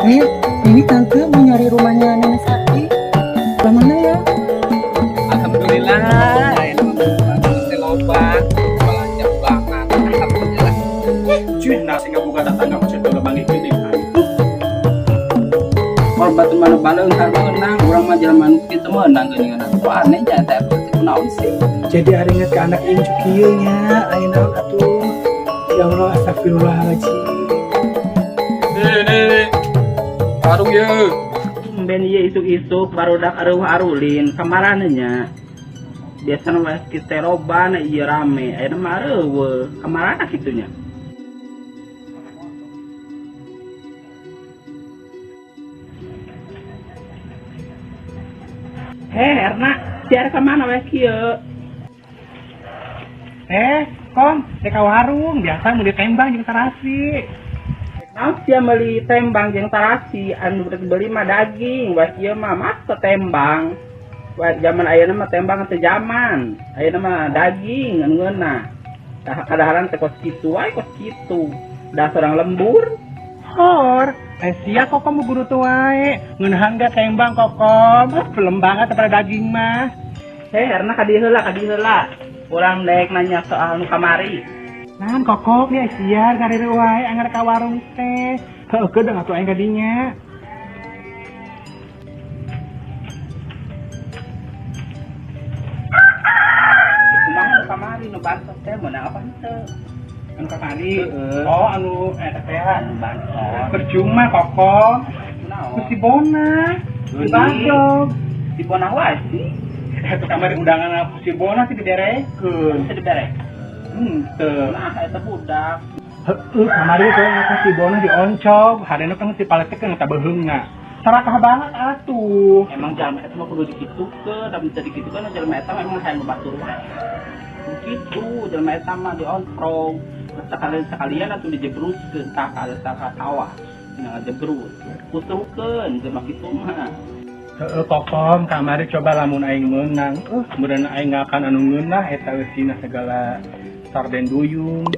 Nih, ini tante mau nyari rumahnya Nenek Sati. Sebelah mana ya? Alhamdulillah, ini mah loba belanja banget. Alhamdulillah. Cuy, nasi nggak buka tetangga masih udah bangkit gini. Kalau batu mana baleung har meunang, urang mah jelema nu kitu meunang geuningan. Kok aneh nya teh kunaon sih? Jadi ari inget ke anak incu kieu nya, aya naon atuh. Ya Allah, astagfirullahaladzim. Nih. Warung ye. Ben ieu isuk-isuk barudak areuh arulin kamarana nya. Biasana wae kita loba na ieu rame, ayeuna mah areueuh. Kamarana kitu nya? Heh, Erna, siar ka mana wae kieu? Eh, kom, dek ka warung, biasa meuli tembang jeung tarasi. Naon sia meuli tembang jeung tarasi, anu rek beli mah daging, wae kieu mah masa tembang. Wae zaman ayeuna mah tembang teu zaman. Ayeuna mah daging anu ngeunah. Tah kadaharan teh kos kitu wae kos kitu. Da sorang lembur. Hor, eh sia kokom buru tuh wae. Ngeunahan ge tembang kokom. Belum banget pada daging mah. Heh, Erna ka dieu heula, ka dieu heula. Urang dek nanya soal nu kamari. Naon kokom ya sia ngariri wae anggar ka warung teh. Heuh kedeung atuh aing ka dinya. Kumaha nu kamari nu bansos teh meunang apa henteu? Anu kamari. Heeh. Oh, anu eta teh Anu bansos. Percuma kokom. Kunaon? Ku si Bona. Di Bandung. Si Bona wae sih. Itu kamari undangan aku si Bona sih diberekeun. Teu dibere. Henteu. Nah, eta budak. Heeh, kamari teh ngata si Bona dioncog, harena kan si paletekeun eta beuheungna. Sarakah banget atuh. Emang jalma eta mah kudu dikitukeun, da teu dikitukeun jalma eta mah emang hayang batur wae. Kitu jalma eta mah diontrog. Sekalian sekalian atuh dijebruskeun tah ka ka sawah. Tina ngajebrus. Kutukeun jelema kitu mah. Heeh, kokom kamari coba lamun aing meunang. Meureun aing ngakan anu ngeunah eta eusina segala sarden duyung.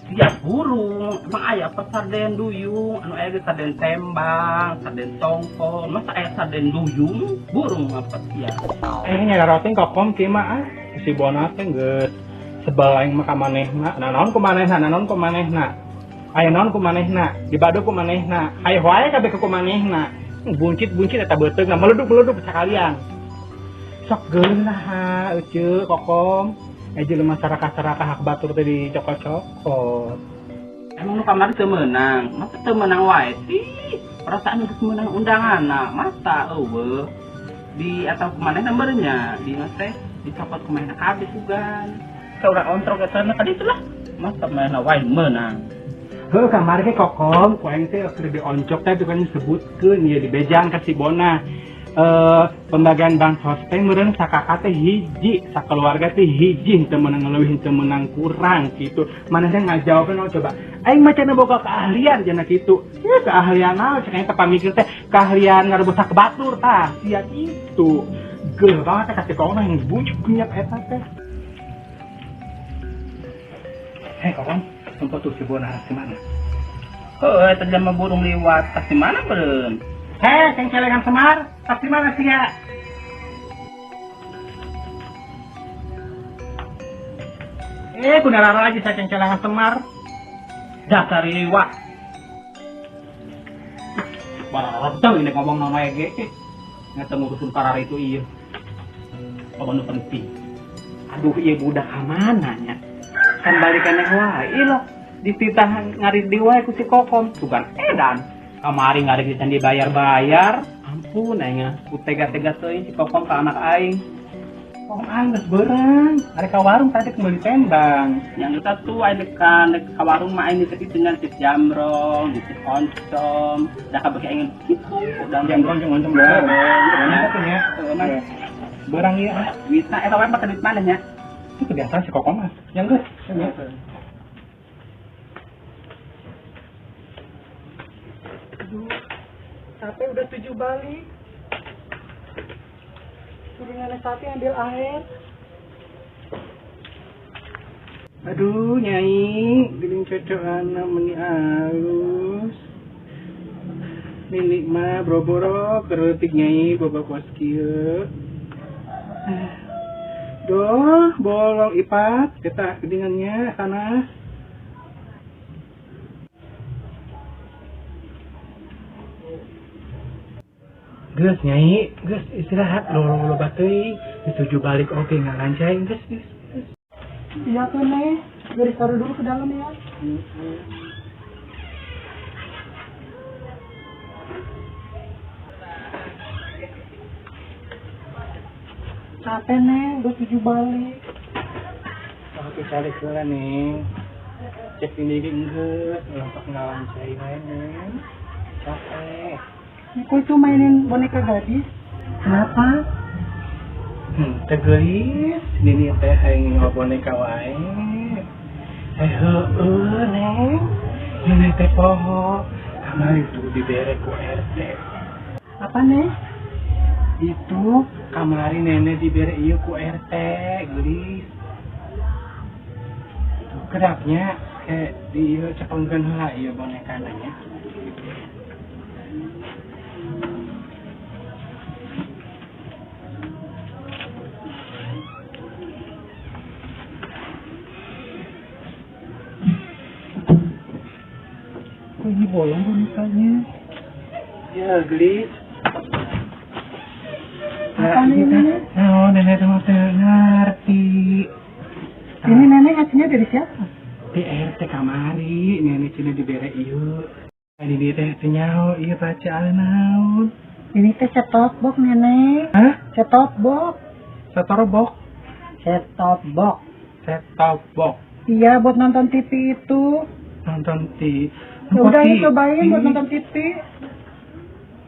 Siap burung, emang aya apa sarden duyung, anu aya ge sarden tembang, sarden tongkol, masa aya sarden duyung, burung apa sia? Eh nyararoting kokom kieu mah ah. Si Bona teh geus sebel aing mah ka manehna. Nah, naon ku manehna, nah, naon ku manehna. Aya naon ku manehna, dibadu ku manehna. Aya wae kabeh ku manehna. Buncit-buncit eta beuteungna meleduk-meleduk sakalian. Sok geunah ha euceu kokom. Eh jelema sarakah-sarakah hak batur teh dicokot-cokot. Emang nu kamari teu meunang, masa teu meunang wae sih? Perasaan geus meunang undanganna, masa eueuh? Di atau kumanehna meureun di teh dicokot kumanehna kabeh sugan. Saurang ontrog eta na kaditu lah. Masa manehna wae meunang. Heuh kamari ge kokom ku aing teh keur dioncok teh tukang disebutkeun ieu dibejang ka si Bona. Pembagian bansos teh meureun sakaka teh hiji, sakeluarga teh hiji, henteu meunang leuwih henteu meunang kurang kitu. Maneh teh ngajawabna naon coba? Aing mah cenah boga keahlian cenah kitu. Ya keahlian naon cek aing teh pamikir teh keahlian ngarebus hak batur tah, sia kitu. Geuleuh banget teh ka si kokom yang bujuk nyiap eta teh. Hei kokom, tempat tuh si Bona si mana? Heuh, eta jelema burung liwat, tas di mana beureun? Hei, cengcelengan Semar, tas di mana sih ya? Eh, kunalara lagi saya cengcelengan Semar. Dasar liwat. Barang ini ngomong nama ge. Ngeta ngurusin parar itu iya. Apa nu penting? Aduh, iya budak ka mana nya? Kan balikannya wae loh. Dititah ngarit di wae ku si Kokom, Sugan edan. Kamari ngarit can dibayar-bayar. Ampun aing ah. Ku tega-tega teuing si Kokom ka anak aing. Kokom aing geus beurang. Ari ka warung tadi kembali tembang. Yang eta tuh aing dekan dek ka warung mah aing dititip dengan tip jamrong, ditip oncom. Da kabeh aing kitu dan Jamrong jeung oncom doang. Heeh, nya. Heeh, mah. Beurang ieu ah. Duitna eta wae pake duit mana nya? Itu kebiasaan si Kokom mah. Yang geus. Ya. Aduh, capek udah 7 balik. Suruh nenek Sati ambil air. Aduh, nyai, gening cocok anak meni halus. Nini mah boro-boro kereutik nyai boga kos kieu. Doh, bolong ipat kita gedingannya sana. Geus nyai, geus istirahat lolong loba teuing, dituju balik oge ngalancai geus geus. Iya tuh Neng, garis taruh dulu ke dalam ya. Capek Neng, udah 7 balik. Aku cari heula Neng. Cek ini ge geus, lompat ngalancai wae Neng. Capek. Kok itu mainin boneka gadis? Kenapa? Tegelis, nini teh hayang nyawa boneka wae. Heueuh Neng. Nini teh poho. Kamari tuh dibere ku RT. Apa Neng? Itu kamari nenek dibere ieu ku RT, geulis. Tuh kedapnya kayak di ieu cepengkeun heula ieu bonekana nya. Kok ini bolong bonekanya? Ya, gelis. Apa nih nenek? Oh, nenek tuh teu ngerti. Ini nenek ngasihnya dari siapa? Di RT kamari, nenek cina dibere ieu. Ini teh teu nyaho ieu bacaan naon. Ini teh set-top box nenek. Hah? Set-top box. Set-top box. Set-top box. Set-top box. Iya, buat nonton TV itu. Nonton TV. Ya udah, ayo cobain buat nonton TV.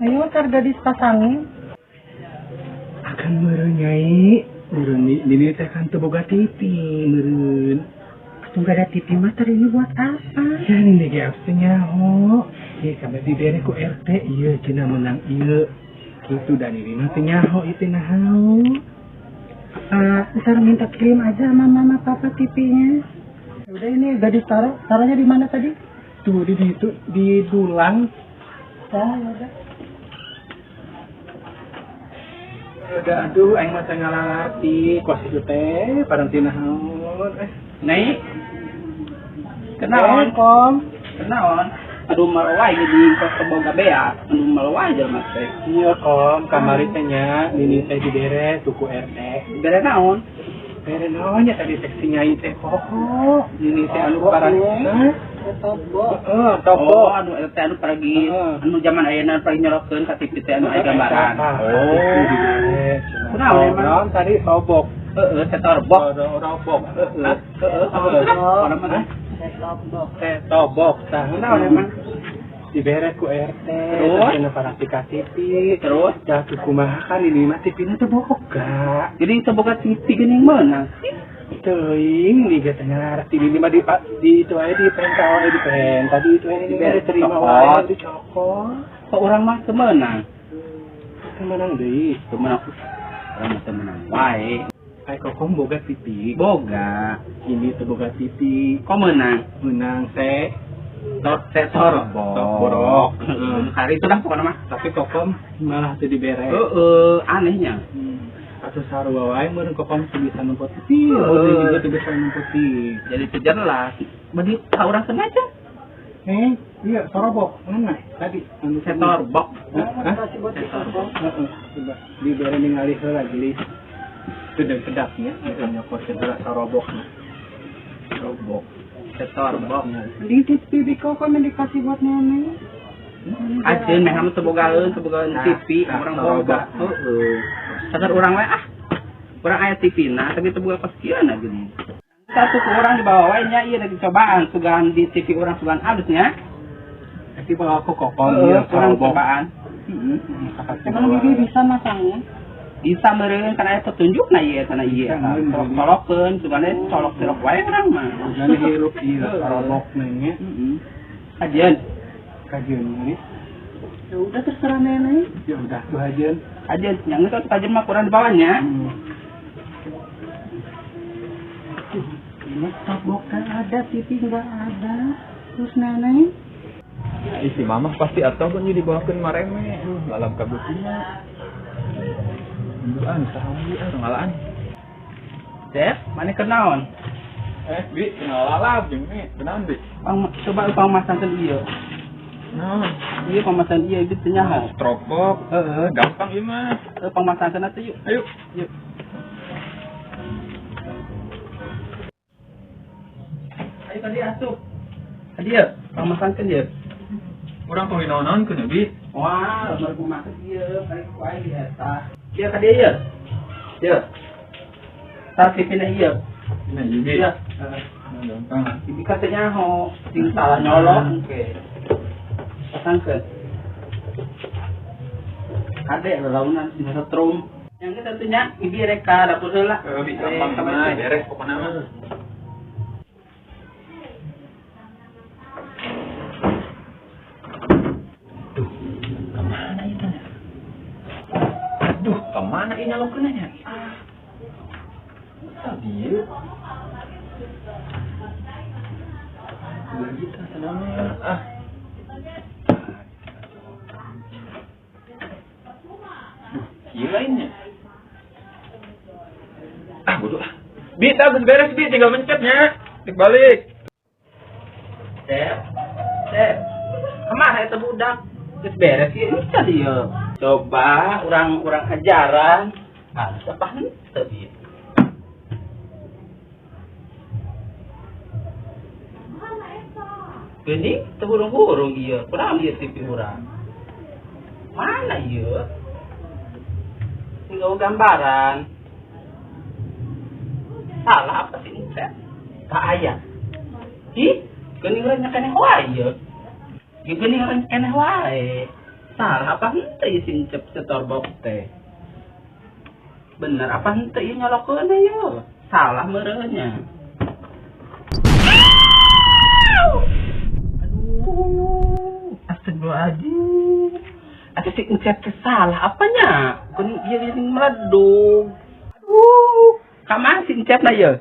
Ayo, ntar gadis pasangin. Akan meureun nyai, meureun nini teh kan teu boga TV meureun. Atuh gak ada TV mah tadi ini buat apa? Ya nini ge abis teh nyaho. Ieu kabeh dibere ku RT ieu cenah meunang ieu. Kitu da nini mah teu nyaho ieu teh naon. Ntar minta kirim aja sama mama papa TV-nya. Ya udah ini gadis taruh, taruhnya di mana tadi? Tuh di situ di dulang. Oh, ya udah. Udah aduh aing mah teu ngalarti kos itu teh parang tina naon. Nai. Kenaon Kom? Kenaon? Aduh malawai jadi kos boga bea. Aduh malawai jelema teh. Iya kom, kamari teh nya nini teh dibere tuh ku RT. Dibere naon? Bere naon nya tadi seksi nyai teh poho. Nini teh anu parang. Set-top box. Heeh, top Oh, box. anu eta anu paragi anu zaman ayeuna paragi nyorokeun ka TV teh anu aya gambaran. Oh. Kunaon emang? Naon tadi sobok. Heeh, set-top box. Robok. Heeh, heeh. Mana mana? Set-top box. Set-top box. Tah, Kunaon emang? Dibere ku RT, Terus? cenah parang ka TV. Terus? Dah tuh kumaha kan ini mah TV-na teu boga. Jadi teu boga TV geuning meunang. Teuing nih ge teh ngarti ini mah di itu aja di penta wae di penta di itu aja Dibere diterima cokot. wae itu cokot. Kok urang mah teu meunang? Teu meunang deui. Teu meunang. Urang mah teu meunang wae. Ai kokom boga TV. Boga. Ini teu boga TV. Kok meunang? Meunang se Set-top box. Borok. Hari itu dah pokoknya mah. Tapi kokom malah teu dibere. Heeh, anehnya. Atau sarua wae meureun kokom teu bisa nempo TV. Heeh, juga teu bisa nempo TV. Jadi teu jelas. Bagi ka urang sengaja. Iya, sorobok mana tadi? Anu Set-top box. Hah? Kasih buat Set-top box. Heeh, coba dibere ningali heula gelis. Kedap-kedapnya, nyokotin heula sorobokna. Sorobok. Set-top box. Mending TV kok yang dikasih buat nenek. Ajeun meh mah teu bogaeun TV Nah, urang sorobok. boga. Heeh. Sadar urang wae ah. Urang aya TV na tapi teu boga kos kieu na geuning. Satu ke urang dibawa wae nya ieu lagi cobaan sugan di TV urang sugan alusnya. Tapi kalau aku kokom Heeh, ieu urang sorobok. cobaan. Heeh. Emang bibi bisa masangnya? Bisa meureun kan aya petunjuk na ieu kana ieu. Bisa, meureun. Colok-colokeun sugane colok-colok wae urang mah. Sugane hirup ieu sorobokna nya. Heeh. Ajeun. Kajeun gelis. Ya udah terserah nenek. Ya udah tuh ajeun. Ajeun, nya geus atuh kajeun mah kurang di bawahnya. Ini top box nggak ada, TV nggak ada. Terus nenek? Ih, si mamah pasti atau kan dibawakeun mareme. Duh, lalap kabeutina. Duh, saha we ah ngalaan. Cep, mana kenaon? Eh, Bi, tinggal lalap jeung mi. Kunaon, Bi? Pang coba pangmasangkeun ieu. Nah, Ieu pangmasang ieu itu teu nyaho. stropok. Heeh. Gampang ieu mah. Heuh, pangmasangkeun atuh yuk. Ayo. Yuk. Ayo tadi asup. Tadi ya, pangmasangkeun ieu. Urang tong dinaon-naonkeun ya, Bi. Wah, lemar kumaha ieu, kali ku aing di eta. Ieu ka dieu ieu. Ieu. Tah TV-na ieu. Ini ieu, Bi. Iya. Nah, gampang. Ibi ka teu nyaho, sing salah nyolok engke. Pasangkeun. Ade lalaunan dina setrum. Yang kita tentunya ibi rek ka dapur heula. Heeh, Bi, gampang mah, beres pokona mah. Duh, kemana itu? Aduh, kemana ini nyalokeunna nya? Ah. Tadi. Begitu senamnya. Ah. Duh, ieu lainnya. Ah, bodoh ah. Bi, tah geus beres, Bi, tinggal mencetnya. Balik balik. Cep. Cep. Kemana eta budak? Geus beres ieu bisa ieu. Coba urang-urang ajaran. Ah, apa henteu ieu? Gini, teu hurung-hurung ieu. Kurang ieu TV urang. Mana ieu? Tinggal gambaran. Salah apa sih Encep? Tak aya. Ih, geuning urang nya keneh wae ieu. Ieu geuning urang keneh wae. Salah apa henteu ieu si Encep setor box teh? Bener apa henteu ieu nyolokeun ieu? Salah meureunnya. Aduh, astagfirullahaladzim. Atuh si Encep teh salah apanya? Geuning ieu geuning meledug. Aduh, kamana si Encep na ieu?